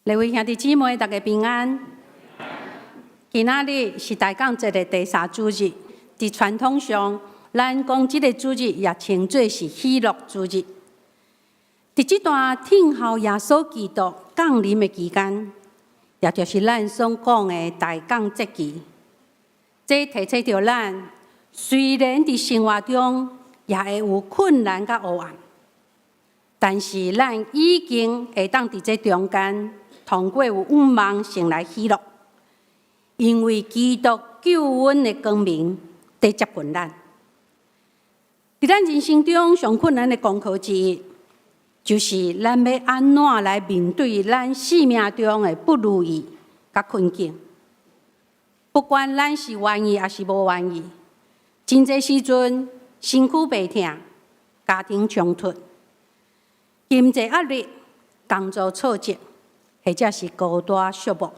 各位兄弟姊妹，大家平安。今仔日是大降節的第三主日，佇傳統上，咱講這个主日也稱做是喜樂主日。佇這段等候耶穌基督降臨的期間，也就是咱所講的大降節期。這提醒著咱，雖然佇生活中也會有困難佮黑暗，但是咱已經會當佇這中間，通過有盼望成來喜樂，因為基督救恩的光明佇接近咱。佇咱人生中上困難的功課之一，就是咱欲按怎來面對咱生命中的不如意佮困境。不管咱是願意抑是無願意，真濟時陣身軀病痛、家庭衝突、經濟壓力、工作挫折，或者是孤單寂寞，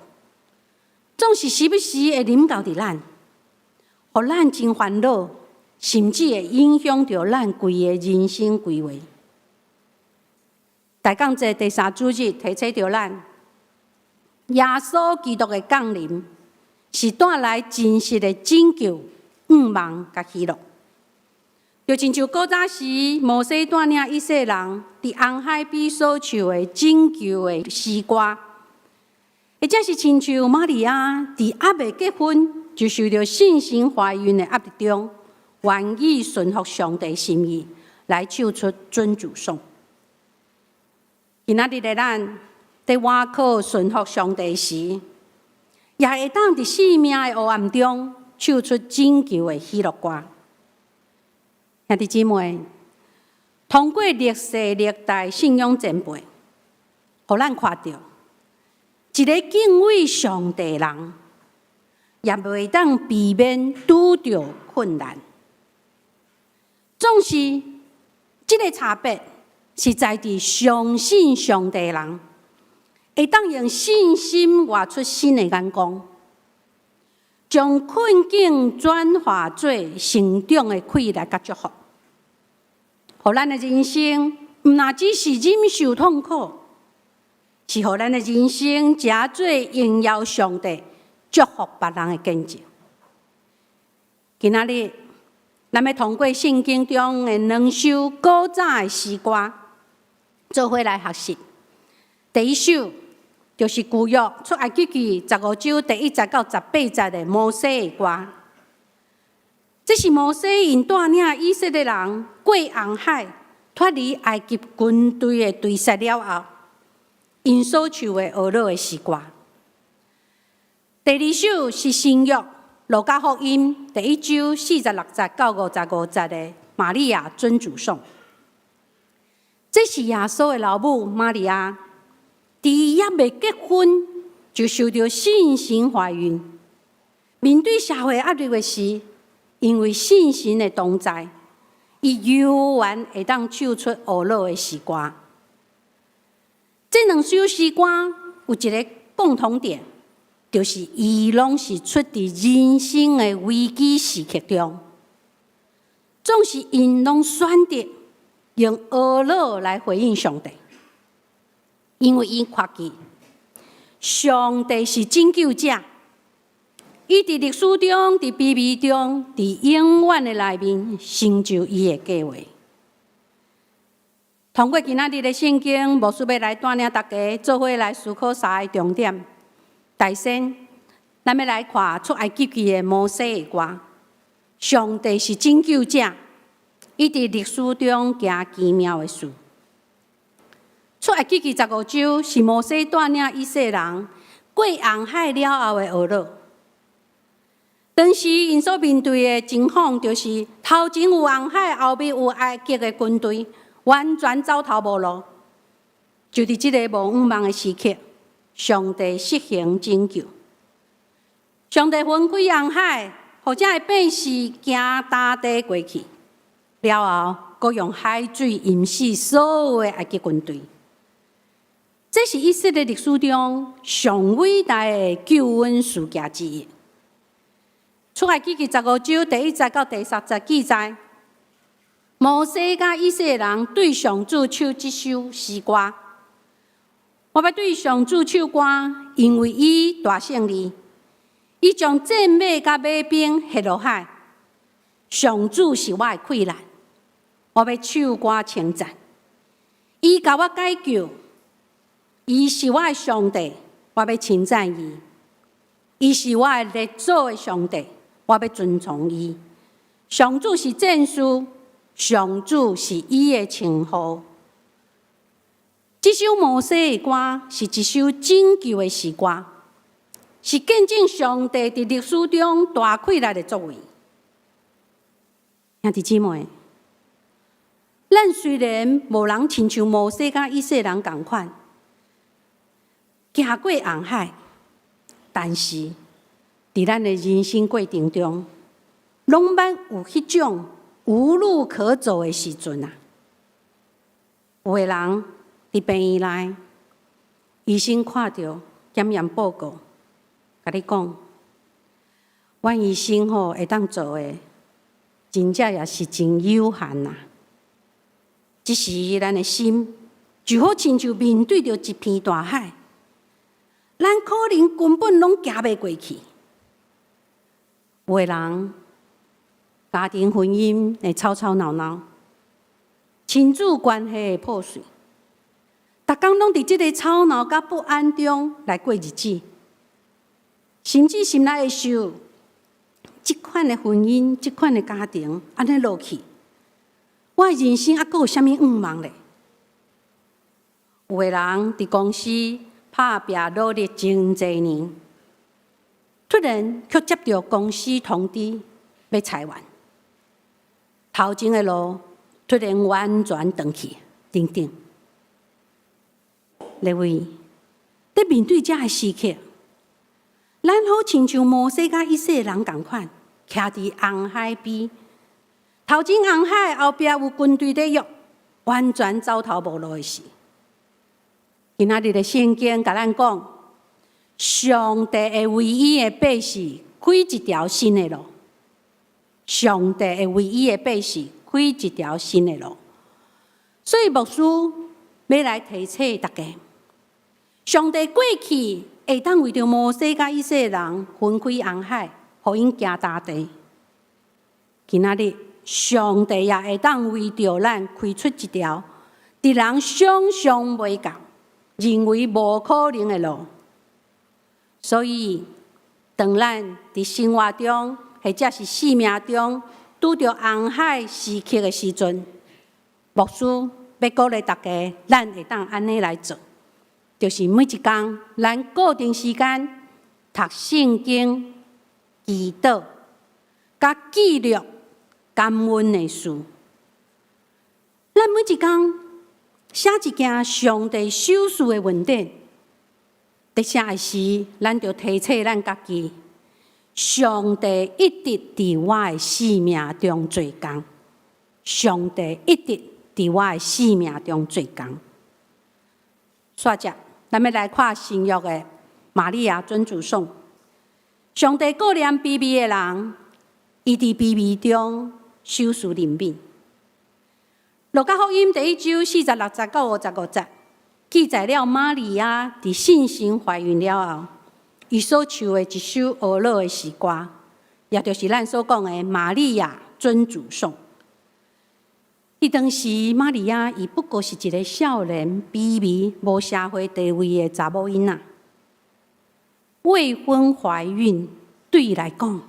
總是時不時會臨到佇咱，予咱真煩惱，甚至會影響著咱規个人生規劃。大降節第三主日提醒著咱，耶穌基督的降臨是帶來真實的拯救、盼望佮喜樂。就親像古早時摩西帶領以色列人佇紅海邊所唱的拯救的詩歌，或者是親像瑪利亞佇猶未結婚就受著聖神懷孕的壓力中，願意順服上帝心意來唱出尊主頌。今仔日的咱佇倚靠順服上帝時，也會當佇生命的黑暗中唱出拯救的喜樂歌。兄弟姊妹，通過歷世歷代信仰前輩，予咱看著一个敬畏上帝的人，也袂當避免拄著困難。總是這个差別是在佇相信上帝的人，會當用信心活出新的眼光，將困境轉化做成長的氣力佮祝福。予咱的人生毋若只是忍受痛苦，是予咱的人生成做榮耀上帝、祝福別人的見證。今仔日，咱欲通過聖經中的兩首古早的詩歌，做伙來學習。第一首就是舊約出埃及記15章第1節到18節的摩西的歌。這是摩西𪜶帶領以色列人過紅海，脫離埃及軍隊的追殺了後，𪜶所唱的哀樂的詩歌。第二首是新約路加福音第1章46節到55節的瑪利亞尊主頌。這是耶穌的老母瑪利亞，佇伊猶未結婚就受著聖神懷孕，面對社會壓力的時，因為聖神的同在，伊猶原會當唱出哀樂的詩歌。這兩首詩歌有一个共同點，就是伊攏是出佇人生的危機時刻中，總是𪜶攏選擇用哀樂來回應上帝，因為𪜶看見上帝是拯救者，伊佇歷史中、佇卑微中、佇永遠的內面成就伊的計劃。通過今仔日的聖經，牧師欲來帶領大家做伙來思考三个重點。首先，咱欲來看出埃及記的摩西的歌。上帝是拯救者，伊佇歷史中行奇妙的事。出埃及記十五章是摩西帶領以色列人過紅海了後的哀樂。當時𪜶所面對的情況就是頭前有紅海，後面有埃及的軍隊，完全走投無路。就佇這个無盼望的時刻，上帝實行拯救。上帝分開紅海，予遮的百姓行乾地過去，了後，閣用海水淹死所有的埃及軍隊。這是以色列歷史中上偉大的救恩事件之一。出埃及記十五章第1節到第10節記載，摩西佮以色列人對上主唱這首詩歌。我欲對上主唱歌，因為伊大勝利，伊將戰馬佮馬兵掷落海。上主是我的氣力，我欲唱歌稱讚。伊共我解救，伊是我的上帝，我欲稱讚伊。伊是我的列祖的上帝，我欲尊崇伊。上主是戰士，上主是伊的稱號。這首摩西的歌是一首拯救的詩歌，是見證上帝佇歷史中大氣力的作為。兄弟姊妹，咱雖然無人親像摩西佮以色列人仝款，行過紅海，但是佇咱的人生過程中，攏捌有彼種無路可走的時陣啊！有的人佇病院內，醫生看著檢驗報告，共你講，阮醫生吼會當做的，真正也是真有限啊！這時咱的心就好親像面對著一片大海，咱可能根本攏行袂過去。有的人家庭婚姻會吵吵鬧鬧，親子關係會破碎，逐工攏佇這个吵鬧佮不安中來過日子，甚至心內會想，這款的婚姻、這款的家庭，按呢落去，我的人生猶閣有啥物願望咧？有的人佇公司拍拚努力真濟年，突然卻接著公司通知欲裁員，頭前的路突然完全斷去，等等。列位，佇面對這个時刻，咱好親像摩西佮以色列人仝款，徛佇紅海邊，頭前紅海後壁有軍隊佇約，完全走投無路的時。今仔日的聖經共咱講，上帝會為伊的百姓開一條新的路。上帝會為伊的百姓開一條新的路。所以牧師欲來提醒大家，上帝過去會當為著摩西佮以色列人分開紅海，予𪜶行乾地。今仔日上帝也會當為著咱開出一條佇人想像袂到、認為無可能的路。所以，當咱佇生活中或者是生命中拄著紅海時刻的時陣，牧師欲鼓勵大家，咱會當按呢來做，就是每一工咱固定時間讀聖經、祈禱、佮記錄感恩的事。咱每一工寫一件上帝賞賜的恩典，佇寫的時，咱就提醒咱家己，上帝一直佇我的生命中做工。上帝一直佇我的生命中做工。煞接，咱欲來看新約的瑪利亞尊主頌。上帝顧念卑微的人，伊佇卑微中賞賜憐憫。路加福音第一章46節到55節，記載了瑪利亞佇聖神懷孕了後，伊所唱的一首哀樂的詩歌，也就是咱所講的瑪利亞尊主頌。彼當時，瑪利亞伊不過是一个少年、卑微、無社會地位的查某囡仔，未婚懷孕對伊來講，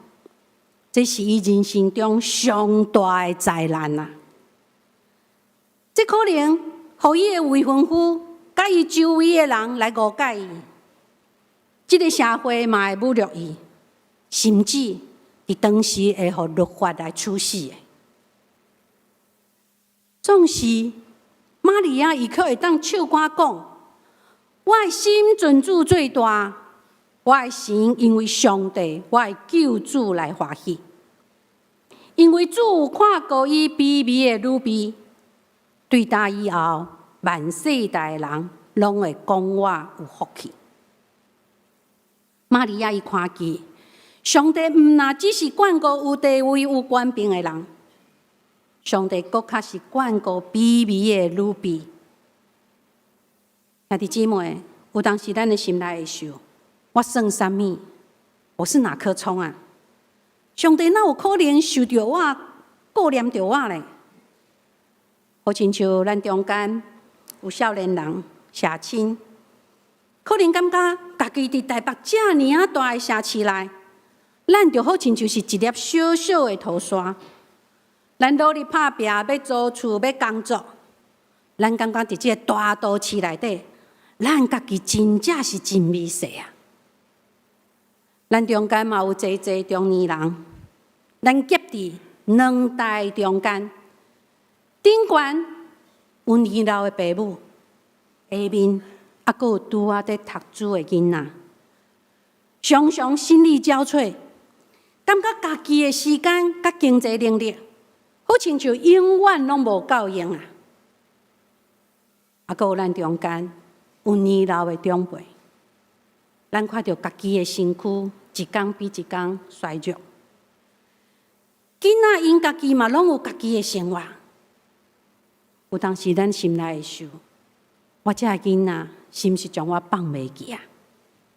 這是伊人生中上大的災難啊！這可能予伊的未婚夫佮伊周圍的人來誤解伊，這个社會嘛會侮辱伊，甚至佇當時會予律法來處死的。縱是瑪利亞，伊卻會當唱歌講：我的心尊主做大，我的神因為上帝，我的救主來歡喜。因為主有看顧伊卑微的女婢，對今以後，萬世代的人攏會講我有福氣。瑪利亞伊看見，上帝毋若只是眷顧有地位、有權柄的人，上帝閣較是眷顧卑微的女婢。兄弟姊妹，有當時咱的心內會想：我算啥物？我是哪顆蔥啊？上帝哪有可能受著我、顧念著我咧？好親像咱中間有少年人、社青，可能感覺家己佇台北遮爾仔大的城市內，咱就好親像是一粒小小的土沙。咱努力拍拚，欲租厝，欲工作，咱感覺佇這个大都市內底，咱家己真正是真微細啊！咱中間嘛有濟濟中年人，咱夾佇兩代中間，頂懸有年老的爸母，下面猶閣有拄仔佇讀書的囡仔，常常心力交瘁，感覺家己的時間佮經濟能力，好親像永遠攏無夠用啊！猶閣有咱中間有年老的長輩，咱看著家己的身軀一工比一工衰弱，囡仔𪜶家己嘛攏有家己的生活，有當時咱心內會想：我這个囡仔是毋是將我放袂記啊？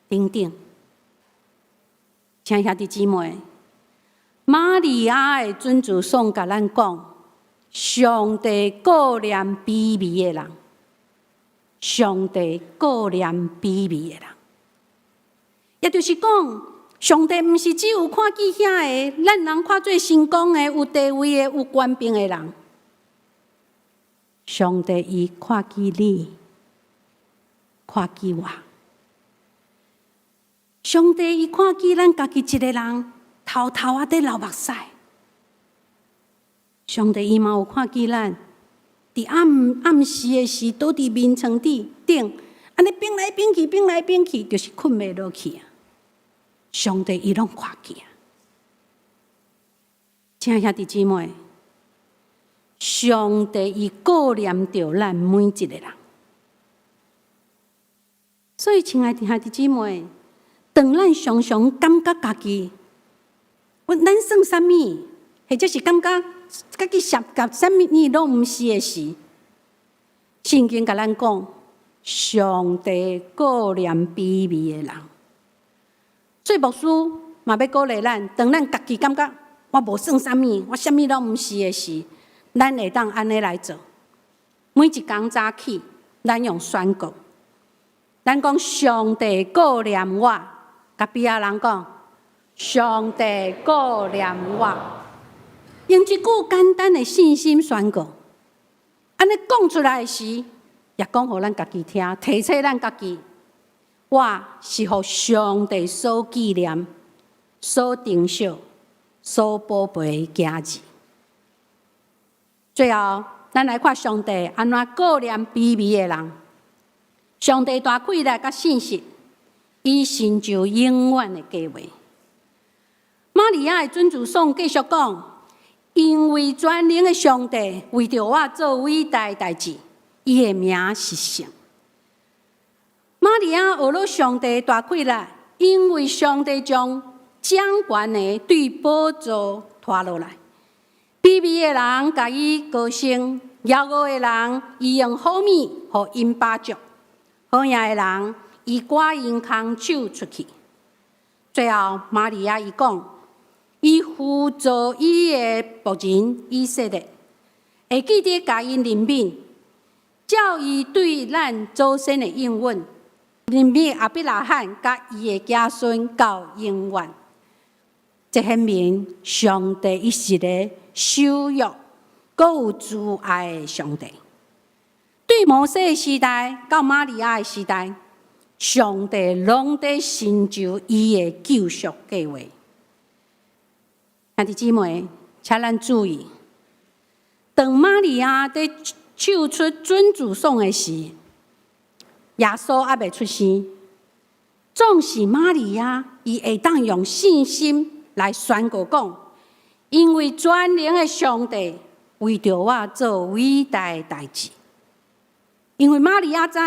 等等，親愛兄弟姊妹，瑪利亞的准子頌共咱講：上帝顧念卑微的人，上帝顧念卑微的人，也就是講，上帝毋是只有看見遐个，咱人看做成功的、有地位的、有權柄的人。上帝伊看見你，看見我。上帝伊看見咱家己一个人，偷偷仔佇流目屎。上帝伊嘛有看見咱，佇暗暗時的時，倒佇眠床頂，按呢反來反去，反來反去，就是睏袂落去啊！上帝伊攏看見啊！親愛兄弟姊妹，上帝伊顧念著咱每一个人，所以親愛的兄弟姊妹，當咱常常感覺家己，咱算啥物，或者是感覺家己啥佮啥物攏毋是的時，聖經共咱講，上帝顧念卑微的人。所以牧師嘛欲鼓勵咱，當咱家己感覺我無算啥物，我啥物攏毋是的時，咱會當按呢來做。每一工早起，咱用宣告，咱講上帝顧念我，共邊仔人講，上帝顧念我，用一句簡單的信心宣告，按呢講出來的時，也講予咱家己聽，提醒咱家己，我是予上帝所紀念、所珍惜、所寶貝的囝兒。最後，咱來看上帝按怎顧念卑微的人。上帝大氣力佮信實，伊成就永遠的計劃。瑪利亞的准子頌繼續講，因為全能的上帝為著我做偉大的代誌，伊的名是聖。瑪利亞學了上帝大氣力，因為上帝將掌權的對寶座拖落來，卑微的人共伊高升，枵餓的人伊用好物予𪜶飽足，好命的人伊趕𪜶空手出去。最後，瑪利亞伊講，伊輔助伊的僕人以色列，會記得共𪜶憐憫，照伊對咱祖先的應允，憐憫亞伯拉罕佮伊的子孫到永遠。這顯明上帝伊是個守約、閣有慈愛的上帝。對摩西的時代到瑪利亞的時代，上帝攏佇成就伊的救贖計劃。兄弟姊妹，請咱注意，當瑪利亞佇唱出准子頌的時，耶穌猶未出生。總是瑪利亞，伊會當用信心來宣告講，因為全能的上帝為著我做偉大的代誌。因為瑪利亞知，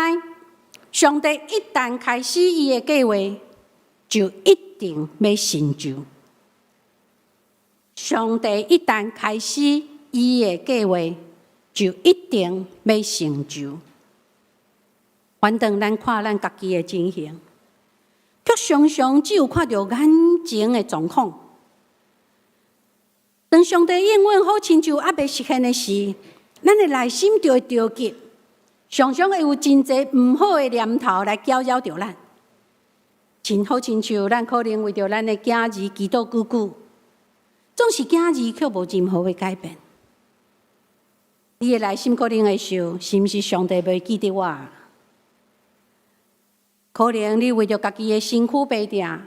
上帝一旦開始伊的計劃，就一定欲成就。上帝一旦開始伊的計劃，就一定欲成就。反轉咱看咱家己的情形，卻常常只有看著眼前的狀況。當上帝應允好親像猶未實現的時，咱的內心就會著急，常常會有真濟毋好的念頭來攪擾著咱。真好親像咱可能為著咱的囝兒祈禱久久，總是囝兒卻無任何的改變。你的內心可能會想，是毋是上帝袂記得我？可能你為著家己的身軀病痛，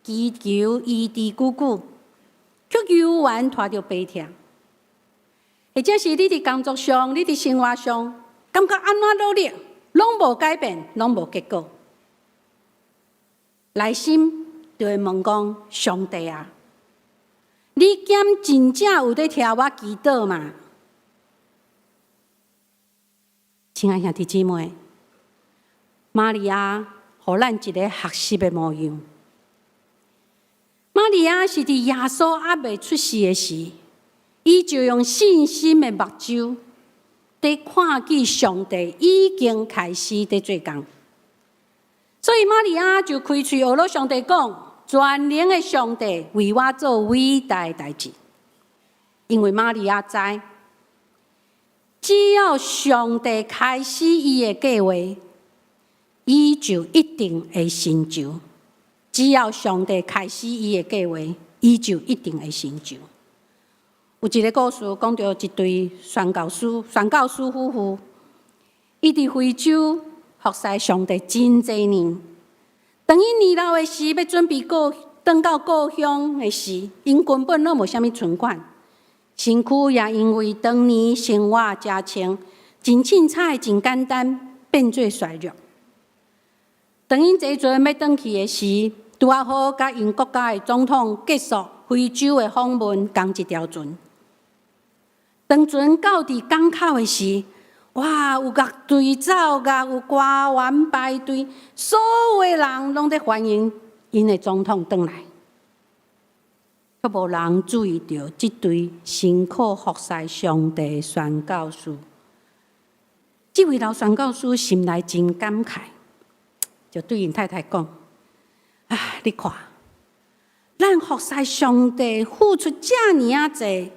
祈求醫治久久，卻猶原拖著病痛。或者是你佇工作上，你佇生活上，感覺按怎努力，攏無改變，攏無結果。內心就會問講：上帝啊，你敢真正有佇聽我祈禱嗎？親愛兄弟姊妹，瑪利亞予咱一个學習的模樣。瑪利亞是佇耶穌猶未出世的時，伊就用信心的目睭，佇看見上帝已經開始佇做工。所以瑪利亞就開喙學了上帝講：全能的上帝為我做偉大的代誌。因為瑪利亞知，只要上帝開始伊的計劃，伊就一定會成就。只要上帝開始伊的計劃，伊就一定會成就。有一个故事講著一對宣教師，宣教師夫婦，伊佇非洲服侍上帝真濟年。當𪜶年老的時，欲準備過轉到故鄉的時，𪜶根本攏無啥物存款，身軀也因為長年生活食穿真凊彩、真簡單，變做衰弱。當𪜶坐船欲轉去的時，拄仔好佮𪜶國家的總統結束非洲的訪問，仝一條船。當船到佇港口的時，哇！有樂隊奏樂，有歌員排隊，所有的人攏佇歡迎𪜶的總統轉來，卻無人注意著這對辛苦服侍上帝的宣教師。這位老宣教師心內真感慨，就對𪜶太太講：唉，你看，咱服侍上帝付出遮爾仔濟，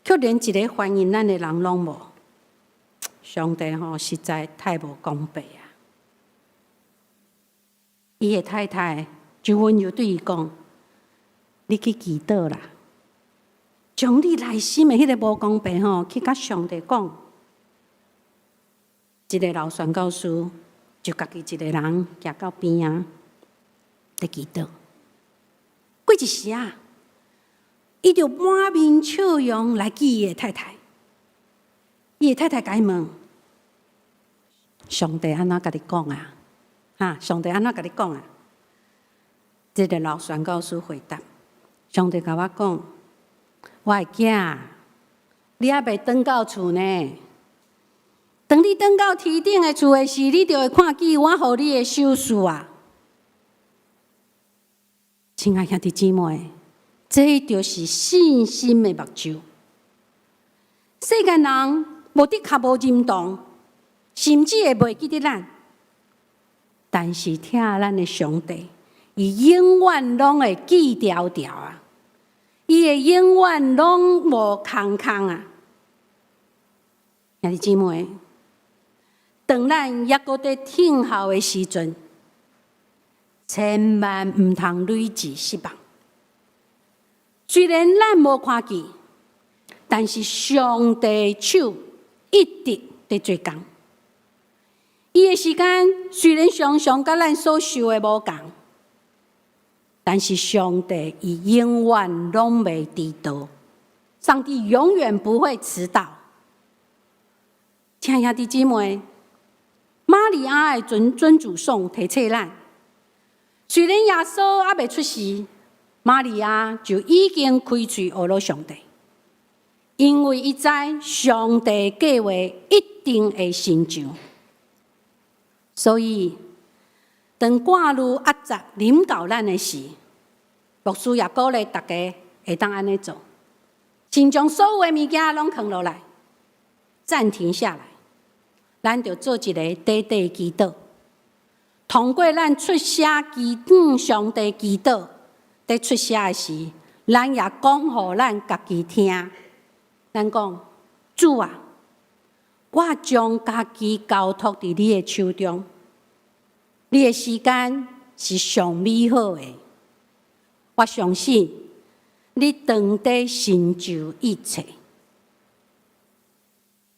卻連一個歡迎咱的人攏無。上帝吼，實在太無公平啊！伊的太太就溫柔對伊講：你去祈禱啦，將你內心的彼个無公平吼，去共上帝講。這个老宣教師就家己一個人行到邊仔，佇祈禱。過一時仔，伊就滿面笑容來見伊的太太。伊的太太共伊問：上帝按怎共你講啊？哈，上帝按怎共你講啊？這个老宣教師回答：上帝共我講，我的囝，你猶未轉到厝呢。當你轉到天頂的厝的時，你就會看見我予你的賞賜啊！親愛兄弟姊妹，這就是信心的目睭。世間人無的確無認同，甚至會袂記得咱，但是疼咱的上帝，伊永遠攏會記牢牢啊！伊會永遠攏無空空啊！兄弟姊妹，當咱猶閣佇等候的時陣，千萬毋通累積失望。雖然咱無看見，但是上帝的手一直佇做工。伊的時間雖然常常佮咱所想的無仝，但是上帝伊永遠攏袂遲到。上帝永遠不會遲到。親愛兄弟姊妹，瑪利亞的尊主頌提醒咱，雖然耶穌猶未出世，瑪利亞就已經開喙學了上帝，因為伊知上帝計劃一定會成就。所以，當掛慮壓榨臨到咱的時，牧師也鼓勵大家會當按呢做，先將所有的物件攏囥落來，暫停下來，咱就做一个短短祈禱。通過咱出聲祈向上帝祈禱，佇出聲的時，咱也講予咱家己聽。咱講，主啊，我將家己交託佇你的手中，你的時間是上美好的。我相信你當佇成就一切，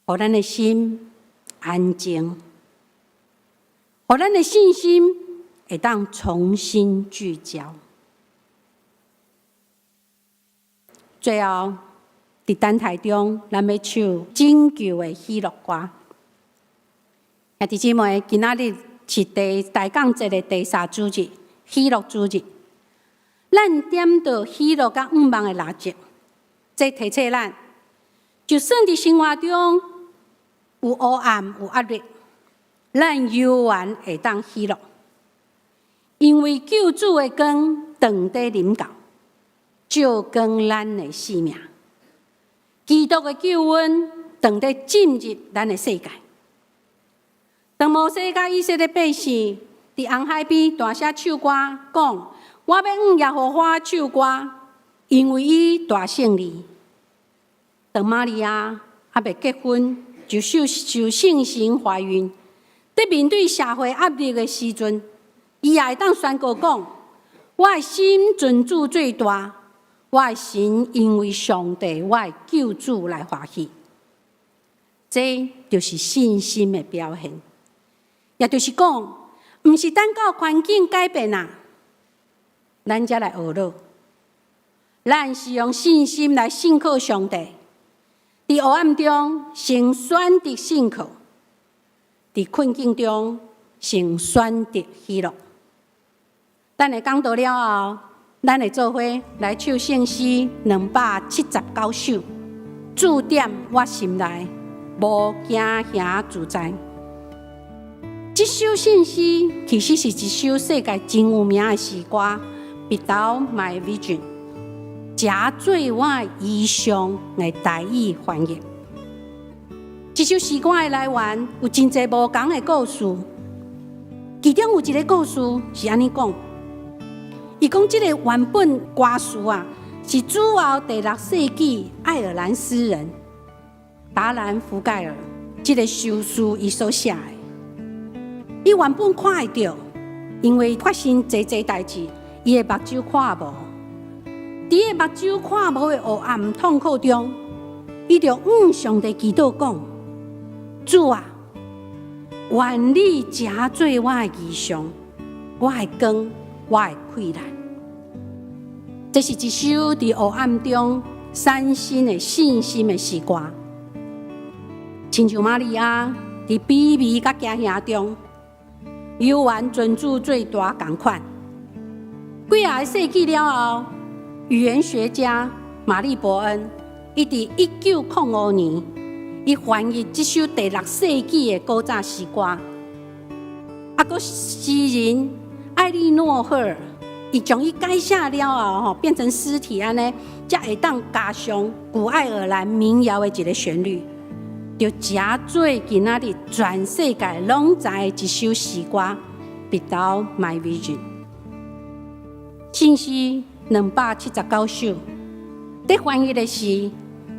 予咱的心安靜，予咱的信心會當重新聚焦。最後，佇等待中，咱欲唱拯救的喜樂歌。兄弟姊妹，今仔日是第大降節的第三主日，喜樂主日。咱點著喜樂佮向望的蠟燭，這提醒咱，就算佇生活中有黑暗、有壓力，咱猶原會當喜樂，因為救主的光當佇臨到，照光咱的生命。基督的救恩當佇進入咱的世界。當摩西佮以色列百姓佇紅海邊大聲唱歌，講：我欲向耶和華唱歌，因為伊大勝利。當瑪利亞猶未結婚，就受聖神懷孕，佇面對社會壓力的時陣，伊也會當宣告講：我的心尊主最大，我的神因為上帝我的救主來歡喜。這就是信心的表現，也就是講，毋是等到環境改變啊，咱才來學樂。咱是用信心來信靠上帝，佇黑暗中先選擇信靠，佇困境中先選擇喜樂。等下講道了後，咱會做伙來唱聖詩279首，駐踮我心內，無驚嚇自在。這首聖詩其實是一首世界真有名的詩歌，《Bedout My Vision》，遮做我異象的台語翻譯。這首詩歌的來源有真濟無仝的故事，其中有一个故事是按呢講。伊講這个原本歌詞啊，是主後第六世紀愛爾蘭詩人達蘭福蓋爾這个修士伊所寫的。伊原本看會著，因為發生濟濟代誌，伊的目睭看無。佇伊目睭看無的黑暗痛苦中，伊就向上帝祈禱講：主啊，願你遮做我的異象，我的光，我的氣力。這是一首佇黑暗中產生的信心的詩歌。親像瑪利亞佇卑微佮驚嚇中，猶原尊主最大仝款。幾仔个世紀了後，語言學家瑪麗伯恩，伊佇1905年，伊翻譯這首第六世紀的古早詩歌。啊，閣詩人艾莉諾赫爾，伊將伊改寫了後，吼變成詩體按呢，才會當加上古愛爾蘭民謠的一个旋律，就成做今仔日全世界攏知的一首詩歌《Bedout My Vision》。聖詩279首，佇翻譯的時，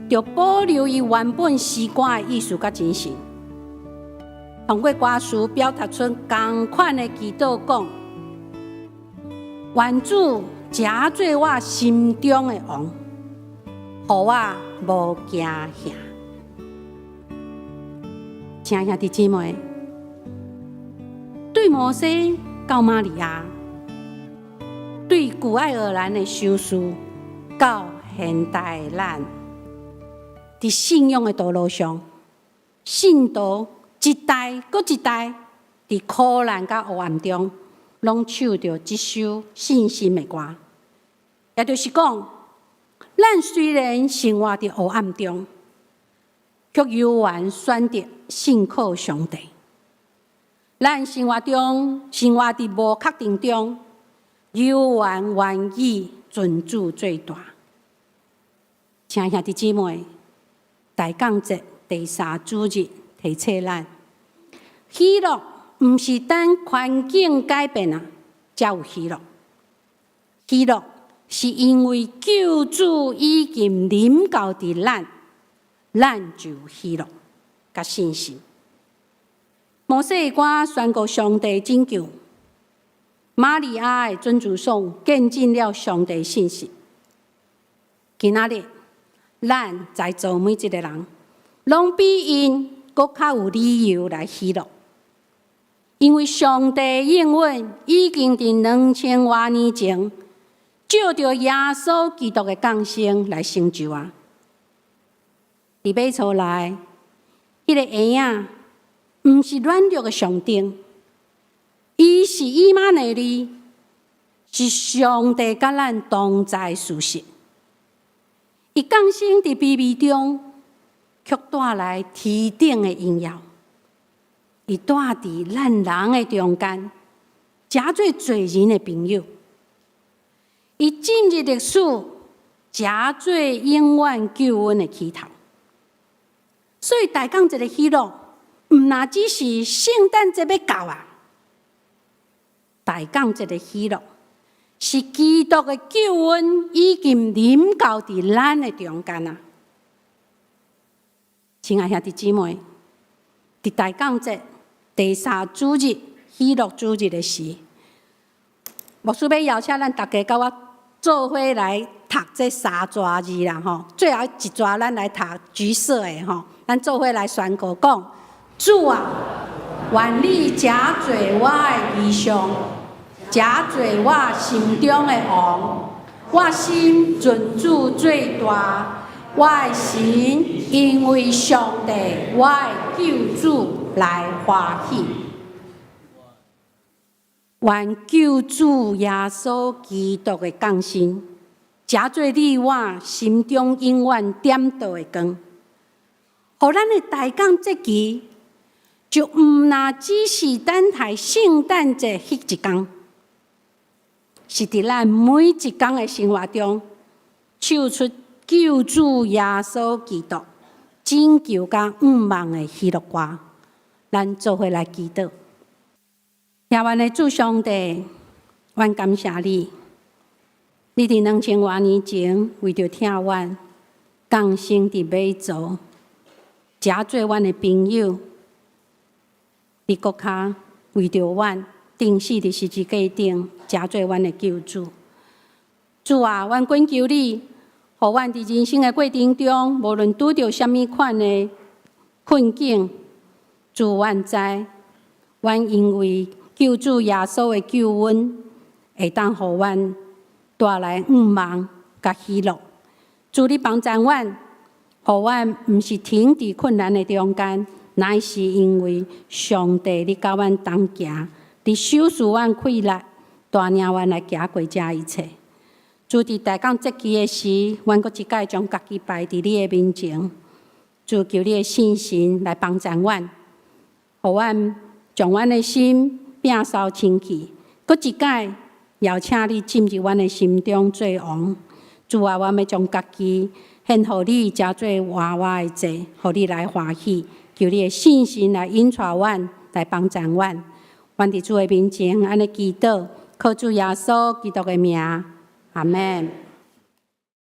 著保留伊原本詩歌的意思佮精神。通過歌詞表達出仝款的祈禱，講：願主遮做我心中的王，予我無驚嚇。親愛兄弟姊妹，對摩西到瑪利亞，對古愛爾蘭的修士到現代的咱，佇信仰的道路上，信徒一代閣一代，佇苦難佮黑暗中，攏唱著這首信心的歌。也就是講，咱雖然生活佇黑暗中，卻猶原選擇信靠上帝。咱生活中，生活佇無確定中，猶原願意尊主最大。親愛兄弟姊妹，大降節第三主日提醒咱，喜樂毋是等環境改變啊，才有喜樂。喜樂是因為救主已經臨到佇咱，咱就有喜樂佮信心。摩西的歌宣告上帝拯救，瑪利亞的準辭頌見證了上帝信實。今仔日，咱在座每一個人，攏比𪜶閣較有理由來喜樂，因為上帝應允已經佇2000外年前，藉著耶穌基督的降生來成就啊！佇馬槽內，彼個嬰仔，毋是軟弱的象徵，伊是以馬內利，是上帝佮咱同在事實。伊降生佇卑微中，卻帶來天頂的榮耀。伊住佇咱人的中間，成做罪人的朋友。伊進入歷史，成做永遠救恩的起頭。所以大降節的喜樂，毋若只是聖誕節欲到啊！大降節的喜樂，是基督的救恩已經臨到佇咱的中間啊！親愛兄弟姊妹，佇大降節第三主日喜樂主日的時，牧師欲邀請咱逐家佮我做伙來讀這三逝字啦吼，最後一逝咱來讀橘色的吼，咱做伙來宣告講：主啊，願你成做我的異象，成做我心中的王，我心尊主最大，我的神因為上帝我的救主來歡喜。願救主耶穌基督的降生，成做你我心中永遠點著的光，予咱的大降節期就毋若只是等待聖誕節彼一工，是佇咱每一工的生活中，唱出救主耶穌基督拯救佮向望的喜樂歌。咱做伙來祈禱。夜晚的主上帝，阮感謝你，你佇2000外年前為著疼阮，降生佇馬槽，成做阮的朋友。你閣較為著阮，釘死佇十字架頂，成做阮的救主。主啊，阮懇求你，予阮佇人生的過程中，無論拄著啥物款的困境，主，阮知，阮因為救主耶穌的救恩，會當予阮帶來向望佮喜樂。主，你幫助阮，予阮毋是停佇困難的中間，乃是因為上帝你佮阮同行，你賞賜阮氣力，帶領阮來行過這一切。主，佇大降節期的時，阮閣一擺將家己擺佇你的面前，主，求你的聖神來幫助阮，予阮將阮的心摒掃清氣，閣一擺邀請你進入阮的心中做王。主啊，阮欲將家己獻予你，成做活活的祭，予你來歡喜。求你的聖神來引帶阮，來幫助阮。阮佇主的面前按呢祈禱，靠主耶穌基督的名，阿們。